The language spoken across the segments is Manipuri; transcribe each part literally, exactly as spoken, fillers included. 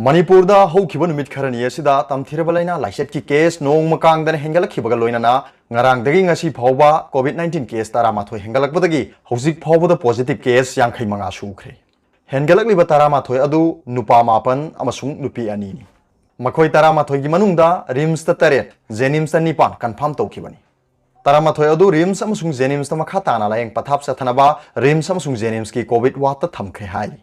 ꯃꯅꯤꯄꯨꯔꯗ ꯍꯧꯈꯤꯕ ꯅꯨꯃꯤꯠ ꯈꯔꯅꯤ ꯑꯁꯤꯗ ꯇꯝꯊꯤꯔꯕ ꯂꯥꯏꯅꯥ ꯂꯥꯏꯆꯠꯀꯤ ꯀꯦꯁ ꯅꯣꯡꯃ ꯀꯥꯡꯗꯅ ꯍꯦꯟꯒꯠꯂꯛꯈꯤꯕꯒ ꯂꯣꯏꯅꯅ ꯉꯔꯥꯡꯗꯒꯤ ꯉꯁꯤ ꯐꯥꯎꯕ ꯀꯣꯚꯤꯗ ꯅꯥꯏꯟꯇꯤꯟ ꯀꯦꯁ ꯇꯔꯥꯃꯥꯊꯣꯏ ꯍꯦꯟꯒꯠꯂꯛꯄꯗꯒꯤ ꯍꯧꯖꯤꯛ ꯐꯥꯎꯕꯗ ꯄꯣꯖꯤꯇꯤꯚ ꯀꯦꯁ ꯌꯥꯡꯈꯩ ꯃꯉꯥ ꯁꯨꯈ꯭ꯔꯦ꯫ ꯍꯦꯟꯒꯠꯂꯛꯂꯤꯕ ꯇꯔꯥꯃꯥꯊꯣꯏ ꯑꯗꯨ ꯅꯨꯄꯥ ꯃꯥꯄꯟ ꯑꯃꯁꯨꯡ ꯅꯨꯄꯤ ꯑꯅꯤꯅꯤ꯫ ꯃꯈꯣꯏ ꯇꯔꯥꯃꯥꯊꯣꯏꯒꯤ ꯃꯅꯨꯡꯗ ꯔꯤꯝꯁꯇ ꯇꯔꯦꯠ, ꯖꯦꯅꯤꯝꯁꯇ ꯅꯤꯄꯥꯟ ꯀꯟꯐꯥꯔꯝ ꯇꯧꯈꯤꯕꯅꯤ꯫ ꯇꯔꯥꯃꯥꯊꯣꯏ ꯑꯗꯨ ꯔꯤꯝꯁ ꯑꯃꯁꯨꯡ ꯖꯦꯅꯤꯝꯁꯇ ꯃꯈꯥ ꯇꯥꯅ ꯂꯥꯌꯦꯡ ꯄꯊꯥꯞ ꯆꯠꯊꯅꯕ ꯔꯤꯝꯁ ꯑꯃꯁꯨꯡ ꯖꯦꯅꯤꯝꯁꯀꯤ ꯀꯣꯚꯤꯗ ꯋꯥꯔꯗꯇ ꯊꯝꯈ꯭ꯔꯦ ꯍꯥꯏꯔꯤ꯫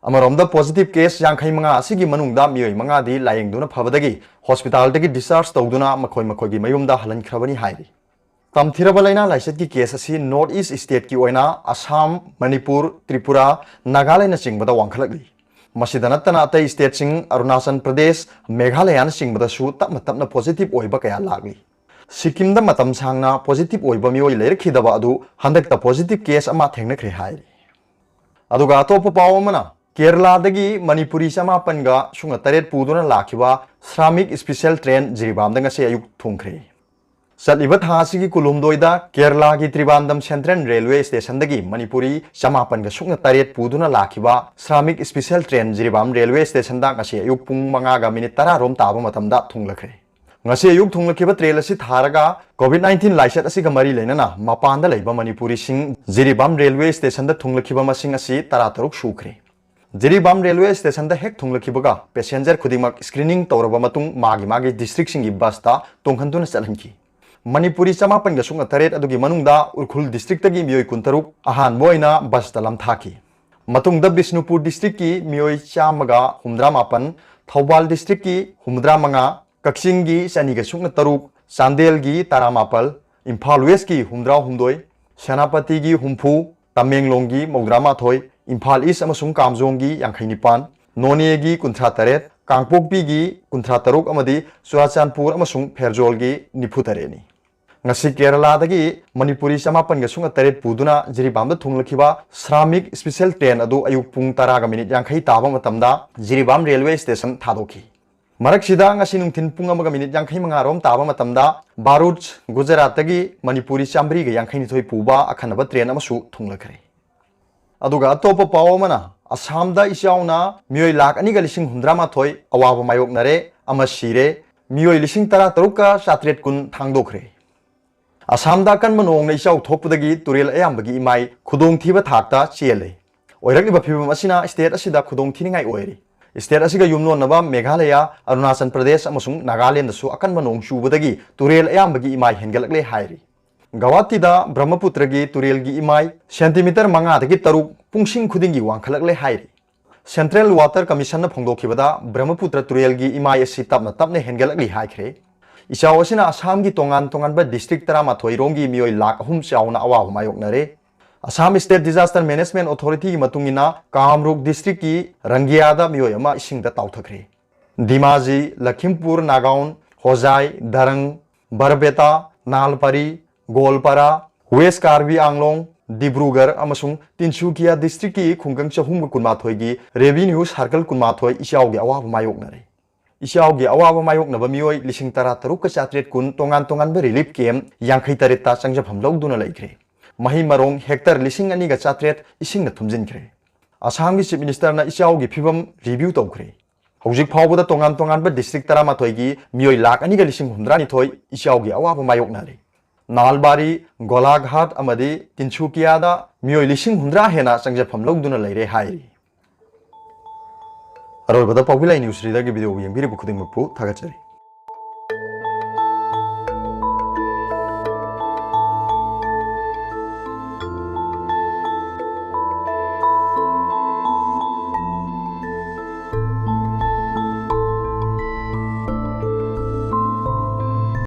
ꯑꯃꯔꯣꯝꯗ ꯄꯣꯖꯤꯇꯤꯚ ꯀꯦꯁ ꯌꯥꯡꯈꯩ ꯃꯉꯥ ꯑꯁꯤꯒꯤ ꯃꯅꯨꯡꯗ ꯃꯤꯑꯣꯏ ꯃꯉꯥꯗꯤ ꯂꯥꯌꯦꯡꯗꯨꯅ ꯐꯕꯗꯒꯤ ꯍꯣꯁꯄꯤꯇꯥꯜꯗꯒꯤ ꯗꯤꯁꯆꯥꯔꯖ ꯇꯧꯗꯨꯅ ꯃꯈꯣꯏ ꯃꯈꯣꯏꯒꯤ ꯃꯌꯨꯝꯗ ꯍꯜꯍꯟꯈ꯭ꯔꯕꯅꯤ ꯍꯥꯏꯔꯤ꯫ ꯇꯝꯊꯤꯔꯕ ꯂꯥꯏꯅꯥ ꯂꯥꯏꯆꯠꯀꯤ ꯀꯦꯁ ꯑꯁꯤ ꯅꯣꯔꯠ ꯏꯁ ꯁ꯭ꯇꯦꯠꯀꯤ ꯑꯣꯏꯅ ꯑꯁꯥꯝ, ꯃꯅꯤꯄꯨꯔ, ꯇ꯭ꯔꯤꯄꯨꯔꯥ, ꯅꯥꯒꯥꯂꯦꯟꯅꯆꯤꯡꯕꯗ ꯋꯥꯡꯈꯠꯂꯛꯂꯤ꯫ ꯃꯁꯤꯗ ꯅꯠꯇꯅ ꯑꯇꯩ ꯁ꯭ꯇꯦꯠꯁꯤꯡ ꯑꯔꯨꯅꯥꯆꯜ ꯄ꯭ꯔꯗꯦꯁ, ꯃꯦꯘꯥꯂꯌꯥꯅꯆꯤꯡꯕꯗꯁꯨ ꯇꯞꯅ ꯇꯞꯅ ꯄꯣꯖꯤꯇꯤꯚ ꯑꯣꯏꯕ ꯀꯌꯥ ꯂꯥꯛꯂꯤ꯫ ꯁꯤꯛꯀꯤꯝꯗ ꯃꯇꯝ ꯁꯥꯡꯅ ꯄꯣꯖꯤꯇꯤꯚ ꯑꯣꯏꯕ ꯃꯤꯑꯣꯏ ꯂꯩꯔꯛꯈꯤꯗꯕ ꯑꯗꯨ ꯍꯟꯗꯛꯇ ꯄꯣꯖꯤꯇꯤꯚ ꯀꯦꯁ ꯑꯃ ꯊꯦꯡꯅꯈ꯭ꯔꯦ ꯍꯥꯏꯔꯤ꯫ ꯑꯗꯨꯒ ꯑꯇꯣꯞꯄ ꯄꯥꯎ ꯑꯃꯅ, ꯀꯦꯔꯂꯥꯗꯒꯤ ꯃꯅꯤꯄꯨꯔꯤ ꯆꯃꯥꯄꯟꯒ ꯁꯨꯞꯅ ꯇꯔꯦꯠ ꯄꯨꯗꯨꯅ ꯂꯥꯛꯈꯤꯕ ꯁ꯭ꯔꯥꯃꯤꯛ ꯁ꯭ꯄꯤꯁꯦꯜ ꯇ꯭ꯔꯦꯟ ꯖꯤꯔꯤꯕꯥꯝꯗ ꯉꯁꯤ ꯑꯌꯨꯛ ꯊꯨꯡꯈ꯭ꯔꯦ꯫ ꯆꯠꯂꯤꯕ ꯊꯥ ꯑꯁꯤꯒꯤ ꯀꯨꯟꯍꯨꯝꯗꯣꯏꯗ ꯀꯦꯔꯂꯥꯒꯤ ꯇ꯭ꯔꯤꯕꯥꯟꯗꯝ ꯁꯦꯟꯇ꯭ꯔꯦꯜ ꯔꯦꯜꯋꯦ ꯁ꯭ꯇꯦꯁꯟꯗꯒꯤ ꯃꯅꯤꯄꯨꯔꯤ ꯆꯃꯥꯄꯟꯒ ꯁꯨꯞꯅ ꯇꯔꯦꯠ ꯄꯨꯗꯨꯅ ꯂꯥꯛꯈꯤꯕ Shramik special train Jiribam railway ꯁ꯭ꯇꯦꯁꯟꯗ ꯉꯁꯤ ꯑꯌꯨꯛ ꯄꯨꯡ ꯃꯉꯥꯒ ꯃꯤꯅꯤꯠ ꯇꯔꯥ ꯔꯣꯝ ꯇꯥꯕ ꯃꯇꯝꯗ ꯊꯨꯡꯂꯈ꯭ꯔꯦ꯫ ꯉꯁꯤ ꯑꯌꯨꯛ ꯊꯨꯡꯂꯛꯈꯤꯕ ꯇ꯭ꯔꯦꯟ ꯑꯁꯤ ꯊꯥꯔꯒ ꯀꯣꯚꯤꯗ ꯅꯥꯏꯟꯇꯤꯟ ꯂꯥꯏꯆꯠ ꯑꯁꯤꯒ ꯃꯔꯤ ꯂꯩꯅꯅ ꯃꯄꯥꯟꯗ ꯂꯩꯕ ꯃꯅꯤꯄꯨꯔꯤꯁꯤꯡ ꯖꯤꯔꯤꯕꯥꯝ ꯔꯦꯜꯋꯦ ꯁ꯭ꯇꯦꯁꯟꯗ ꯊꯨꯡꯂꯛꯈꯤꯕ ꯃꯁꯤꯡ ꯑꯁꯤ ꯇꯔꯥꯇꯔꯨꯛ ꯁꯨꯈ꯭ꯔꯦ꯫ ꯖꯤꯔꯤꯕꯥꯝ ꯔꯦꯜꯋꯦ ꯁ꯭ꯇꯦꯁꯟꯗ ꯍꯦꯛ ꯊꯨꯡꯂꯛꯈꯤꯕꯒ ꯄꯦꯁꯦꯟꯖꯔ ꯈꯨꯗꯤꯡꯃꯛ ꯁ꯭ꯀ꯭ꯔꯤꯅꯤꯡ ꯇꯧꯔꯕ ꯃꯇꯨꯡ ꯃꯥꯒꯤ ꯃꯥꯒꯤ ꯗꯤꯁꯇ꯭ꯔꯤꯛꯁꯤꯡꯒꯤ ꯕꯁꯇ ꯇꯣꯡꯍꯟꯗꯨꯅ ꯆꯠꯍꯟꯈꯤ꯫ ꯃꯅꯤꯄꯨꯔꯤ ꯆꯃꯥꯄꯟꯒ ꯁꯨꯞꯅ ꯇꯔꯦꯠ ꯑꯗꯨꯒꯤ ꯃꯅꯨꯡꯗ ꯎꯈ꯭ꯔꯨꯜ ꯗꯤꯁꯇ꯭ꯔꯤꯛꯇꯒꯤ ꯃꯤꯑꯣꯏ ꯀꯨꯟꯇꯔꯨꯛ ꯑꯍꯥꯟꯕ ꯑꯣꯏꯅ ꯕꯁꯇ ꯂꯝꯊꯥꯈꯤ꯫ ꯃꯇꯨꯡꯗ ꯕꯤꯁꯅꯨꯄꯨꯔ ꯗꯤꯁꯇ꯭ꯔꯤꯛꯀꯤ ꯃꯤꯑꯣꯏ ꯆꯥꯝꯃꯒ ꯍꯨꯝꯗ꯭ꯔꯥ ꯃꯥꯄꯟ, ꯊꯧꯕꯥꯜ ꯗꯤꯁꯇ꯭ꯔꯤꯛꯀꯤ ꯍꯨꯝꯗ꯭ꯔꯥ ꯃꯉꯥ, ꯀꯛꯆꯤꯡꯒꯤ ꯆꯅꯤꯒ ꯁꯨꯞꯅ ꯇꯔꯨꯛ, ꯆꯥꯟꯗꯦꯜꯒꯤ ꯇꯔꯥꯃꯥꯄꯜ, ꯏꯝꯐꯥꯜ ꯋꯦꯁꯀꯤ ꯍꯨꯝꯗ꯭ꯔꯥꯍꯨꯝꯗꯣꯏ, ꯁꯦꯅꯥꯄꯇꯤꯒꯤ ꯍꯨꯝꯐꯨ, ꯇꯃꯦꯡꯂꯣꯡꯒꯤ ꯃꯧꯗ꯭ꯔꯥꯃꯥꯊꯣꯏ, ꯏꯝꯐꯥꯜ ꯏꯁ ꯑꯃꯁꯨꯡ ꯀꯥꯝꯖꯣꯡꯒꯤ ꯌꯥꯡꯈꯩꯅꯤꯄꯥꯟ, ꯅꯣꯅꯦꯒꯤ ꯀꯨꯟꯊ꯭ꯔꯥ ꯇꯔꯦꯠ, ꯀꯥꯡꯄꯣꯛꯄꯤꯒꯤ ꯀꯨꯟꯊ꯭ꯔꯥ ꯇꯔꯨꯛ ꯑꯃꯗꯤ ꯆꯨꯔꯥꯆꯥꯟꯄꯨꯔ ꯑꯃꯁꯨꯡ ꯐꯦꯔꯖꯣꯜꯒꯤ ꯅꯤꯐꯨ ꯇꯔꯦꯠꯅꯤ꯫ ꯉꯁꯤ ꯀꯦꯔꯂꯥꯗꯒꯤ ꯃꯅꯤꯄꯨꯔꯤ ꯆꯃꯥꯄꯟꯒ ꯁꯨꯞꯅ ꯇꯔꯦꯠ ꯄꯨꯗꯨꯅ ꯖꯤꯔꯤꯕꯥꯝꯗ ꯊꯨꯡꯂꯛꯈꯤꯕ ꯁ꯭ꯔꯥꯃꯤꯛ ꯁ꯭ꯄꯤꯁꯦꯜ ꯇ꯭ꯔꯦꯟ ꯑꯗꯨ ꯑꯌꯨꯛ ꯄꯨꯡ ꯇꯔꯥꯒ ꯃꯤꯅꯤꯠ ꯌꯥꯡꯈꯩ ꯇꯥꯕ ꯃꯇꯝꯗ ꯖꯤꯔꯤꯕꯥꯝ ꯔꯦꯜꯋꯦ ꯁ꯭ꯇꯦꯁꯟ ꯊꯥꯗꯣꯛꯈꯤ꯫ ꯃꯔꯛꯁꯤꯗ ꯉꯁꯤ ꯅꯨꯡꯊꯤꯜ ꯄꯨꯡ ꯑꯃꯒ ꯃꯤꯅꯤꯠ ꯌꯥꯡꯈꯩ ꯃꯉꯥ ꯔꯣꯝ ꯇꯥꯕ ꯃꯇꯝꯗ ꯚꯥꯔꯨꯆ, ꯒꯨꯖꯔꯥꯠꯇꯒꯤ ꯃꯅꯤꯄꯨꯔꯤ ꯆꯥꯝꯃꯔꯤꯒ ꯌꯥꯡꯈꯩꯅꯤꯊꯣꯏ ꯄꯨꯕ ꯑꯈꯟꯅꯕ ꯇ꯭ꯔꯦꯟ ꯑꯃꯁꯨ ꯊꯨꯡꯂꯈ꯭ꯔꯦ꯫ ꯑꯗꯨꯒ ꯑꯇꯣꯞꯄ ꯄꯥꯎ ꯑꯃꯅ, ꯑꯁꯥꯝꯗ ꯏꯆꯥꯎꯅ ꯃꯤꯑꯣꯏ ꯂꯥꯈ ꯑꯅꯤꯒ ꯂꯤꯁꯤꯡ ꯍꯨꯝꯗ꯭ꯔꯥ ꯃꯥꯊꯣꯏ ꯑꯋꯥꯕ ꯃꯥꯌꯣꯛꯅꯔꯦ, ꯑꯃ ꯁꯤꯔꯦ, ꯃꯤꯑꯣꯏ ꯂꯤꯁꯤꯡ ꯇꯔꯥ ꯇꯔꯨꯛꯀ ꯆꯥꯇ꯭ꯔꯦꯠ ꯀꯨꯟ ꯊꯥꯡꯗꯣꯛꯈ꯭ꯔꯦ꯫ ꯑꯁꯥꯝꯗ ꯑꯀꯟꯕ ꯅꯣꯡꯅ ꯏꯆꯥꯎ ꯊꯣꯛꯄꯗꯒꯤ ꯇꯨꯔꯦꯜ ꯑꯌꯥꯝꯕꯒꯤ ꯏꯃꯥꯏ ꯈꯨꯗꯣꯡꯊꯤꯕ ꯊꯥꯛꯇ ꯆꯦꯜꯂꯦ꯫ ꯑꯣꯏꯔꯛꯂꯤꯕ ꯐꯤꯕꯝ ꯑꯁꯤꯅ state ꯑꯁꯤꯗ ꯈꯨꯗꯣꯡꯊꯤꯅꯤꯡꯉꯥꯏ ꯑꯣꯏꯔꯤ꯫ State ꯑꯁꯤꯒ ꯌꯨꯝꯂꯣꯟꯅꯕ ꯃꯦꯘꯥꯂꯌꯥ, ꯑꯔꯨꯅꯥꯆꯜ ꯄ꯭ꯔꯗꯦꯁ ꯑꯃꯁꯨꯡ ꯅꯥꯒꯥꯂꯦꯟꯗꯁꯨ ꯑꯀꯟꯕ ꯅꯣꯡ ꯆꯨꯕꯗꯒꯤ ꯇꯨꯔꯦꯜ ꯑꯌꯥꯝꯕꯒꯤ ꯏꯃꯥꯏ ꯍꯦꯟꯒꯠꯂꯛꯂꯦ ꯍꯥꯏꯔꯤ꯫ ꯒꯧꯍꯥꯇꯤꯗ ꯕ꯭ꯔꯍꯃꯄꯨꯇ꯭ꯔꯒꯤ ꯇꯨꯔꯦꯜꯒꯤ ꯏꯃꯥꯏ ꯁꯦꯟꯇꯤꯃꯤꯇꯔ ꯃꯉꯥꯗꯒꯤ ꯇꯔꯨꯛ ꯄꯨꯡꯁꯤꯡ ꯈꯨꯗꯤꯡꯒꯤ ꯋꯥꯡꯈꯠꯂꯛꯂꯦ ꯍꯥꯏꯔꯤ꯫ Central Water Commissionꯅ ꯐꯣꯡꯗꯣꯛꯈꯤꯕꯗ ꯕ꯭ꯔꯍꯃꯄꯨꯇ꯭ꯔ ꯇꯨꯔꯦꯜꯒꯤ ꯏꯃꯥꯏ ꯑꯁꯤ ꯇꯞꯅ ꯇꯞꯅ ꯍꯦꯟꯒꯠꯂꯛꯂꯤ ꯍꯥꯏꯈ꯭ꯔꯦ꯫ ꯏꯆꯥꯎ ꯑꯁꯤꯅ ꯑꯁꯥꯝꯒꯤ ꯇꯣꯉꯥꯟ ꯇꯣꯉꯥꯟꯕ district ꯇꯔꯥꯃꯥꯊꯣꯏ ꯔꯣꯝꯒꯤ ꯃꯤꯑꯣꯏ ꯂꯥꯈ ꯑꯍꯨꯝ ꯆꯥꯎꯅ ꯑꯋꯥꯕ ꯃꯥꯌꯣꯛꯅꯔꯦ꯫ ꯑꯁꯥꯝ State Disaster Management Authorityꯒꯤ ꯃꯇꯨꯡ ꯏꯟꯅ, ꯀꯥꯝꯔꯨꯞ districtꯀꯤ ꯔꯪꯒꯤꯌꯥꯗ ꯃꯤꯑꯣꯏ ꯑꯃ ꯏꯁꯤꯡꯗ ꯇꯥꯎꯊꯈ꯭ꯔꯦ꯫ ꯙꯤꯃꯥꯖꯤ, ꯂꯈꯤꯝꯄꯨꯔ ꯅꯥꯒꯥꯎꯟ, ꯍꯣꯖꯥꯏ, ꯗꯔꯪ, ꯕꯔꯄꯦꯇꯥ, ꯅꯥꯜꯄꯥꯔꯤ, ꯒꯣꯜꯄꯥꯔꯥ, West Karbi Anglong, ꯗꯤꯕ꯭ꯔꯨꯒꯔ ꯑꯃꯁꯨꯡ ꯇꯤꯟꯁꯨꯀꯤꯌꯥ districtꯀꯤ ꯈꯨꯡꯒꯪ ꯆꯍꯨꯝꯒ ꯀꯨꯟꯃꯥꯊꯣꯏꯒꯤ revenue circle ꯀꯨꯟꯃꯥꯊꯣꯏ ꯏꯆꯥꯎꯒꯤ ꯑꯋꯥꯕ ꯃꯥꯌꯣꯛꯅꯔꯦ꯫ ꯏꯆꯥꯎꯒꯤ ꯑꯋꯥꯕ ꯃꯥꯌꯣꯛꯅꯕ ꯃꯤꯑꯣꯏ ꯂꯤꯁꯤꯡ ꯇꯔꯥ ꯇꯔꯨꯛꯀ ꯆꯥꯇ꯭ꯔꯦꯠ ꯀꯨꯟ ꯇꯣꯉꯥꯟ ꯇꯣꯉꯥꯟꯕ relief camp ꯌꯥꯡꯈꯩ ꯇꯔꯦꯠꯇ ꯆꯪꯖꯐꯝ ꯂꯧꯗꯨꯅ ꯂꯩꯈ꯭ꯔꯦ꯫ ꯃꯍꯩ ꯃꯔꯣꯡ hectare ꯂꯤꯁꯤꯡ ꯑꯅꯤꯒ ꯆꯥꯇ꯭ꯔꯦꯠ ꯏꯁꯤꯡꯅ ꯊꯨꯝꯖꯤꯟꯈ꯭ꯔꯦ꯫ ꯑꯁꯥꯝꯒꯤ Chief Ministerꯅ ꯏꯆꯥꯎꯒꯤ ꯐꯤꯕꯝ review ꯇꯧꯈ꯭ꯔꯦ꯫ ꯍꯧꯖꯤꯛ ꯐꯥꯎꯕꯗ ꯇꯣꯉꯥꯟ ꯇꯣꯉꯥꯟꯕ district ꯇꯔꯥꯃꯥꯊꯣꯏꯒꯤ ꯃꯤꯑꯣꯏ ꯂꯥꯈ ꯑꯅꯤꯒ ꯂꯤꯁꯤꯡ ꯍꯨꯝꯗ꯭ꯔꯥꯅꯤꯊꯣꯏ ꯏꯆꯥꯎꯒꯤ ꯑꯋꯥꯕ ꯃꯥꯌꯣꯛꯅꯔꯦ꯫ ꯅꯥꯜꯕꯥꯔꯤ, ꯒꯣꯂꯥꯘꯥꯠ ꯑꯃꯗꯤ ꯇꯤꯟꯁꯨꯀꯤꯌꯥꯗ ꯃꯤꯑꯣꯏ ꯂꯤꯁꯤꯡ ꯍꯨꯝꯗ꯭ꯔꯥ ꯍꯦꯟꯅ ꯆꯪꯖꯐꯝ ꯂꯧꯗꯨꯅ ꯂꯩꯔꯦ ꯍꯥꯏꯔꯤ꯫ ꯑꯔꯣꯏꯕꯗ ꯄꯥꯎꯕꯤ ꯂꯥꯏ news readerꯒꯤ video ꯌꯦꯡꯕꯤꯔꯤꯕ ꯈꯨꯗꯤꯡꯃꯛꯄꯨ ꯊꯥꯒꯠꯆꯔꯤ꯫